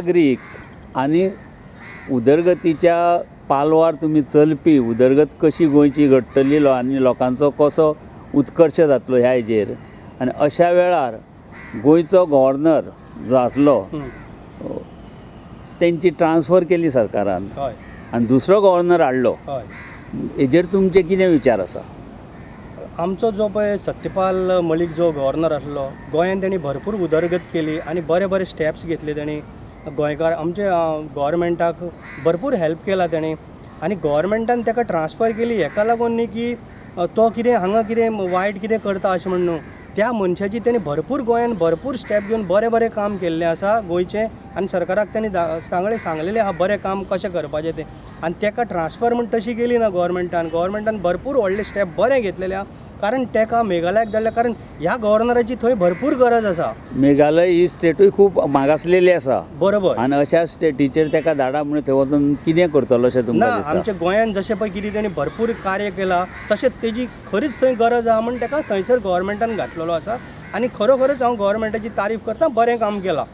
नागरीक आनी उदरगतीच्या पालवार तुमी चलपी, उदरगत कशी गोंयची घडटली आनी लोकांचो कसो उत्कर्श जातलो ह्या हेजेर, आनी अश्या वेळार गोंयचो गव्हर्नर जो आसलो तेंची ट्रान्सफर केली सरकारान आनी दुसरो गव्हर्नर हाडलो, हेजेर तुमचे कितें विचार आसा? आमचो जो पळय सत्यपाल मलीक जो गव्हर्नर आसलो, गोंयान तेणी भरपूर उदरगत केली आनी बरे बरे स्टेप्स घेतले तेणी. गोंयकार आमचे गव्हर्मेंटाक भरपूर हेल्प केला तेणी आनी गव्हर्मेंटान ताका ट्रान्सफर केली हेका लागून न्ही की तो कितें हांगा कितें वायट कितें करता अशें म्हण न्हू. त्या मनशाची तेणी भरपूर गोंयान भरपूर स्टेप घेवन बरें बरें काम केल्लें आसा गोंयचें आनी सरकाराक तेणी सगळें सांगलेलें आहा बरें काम कशें करपाचें तें. आनी तेका ट्रान्सफर म्हण तशी केली ना गव्हर्मेंटान. गव्हर्मेंटान भरपूर व्हडले स्टेप बरें घेतलेले आहा, कारण तेका मेघालयाक धाडल्या, कारण ह्या गव्हर्नराची थंय भरपूर गरज आसा. मेघालय ही स्टेटूय खूब मागासलेली आसा, बरोबर, आनी अशा स्टेटीचेर तेका धाडा म्हणून थंय वचून कितें करतलो अशें तुमकां ना? दिसता? आमच्या गोंयान जशें पळय कितें तेणी भरपूर कार्य केलां तशें तेजी खरीच थंय गरज आहा म्हण तेका थंयसर गव्हर्मेंटान घातलेलो आसा आनी खरोखरच हांव गव्हर्मेंटाची तारीफ करता, बरें काम केलां.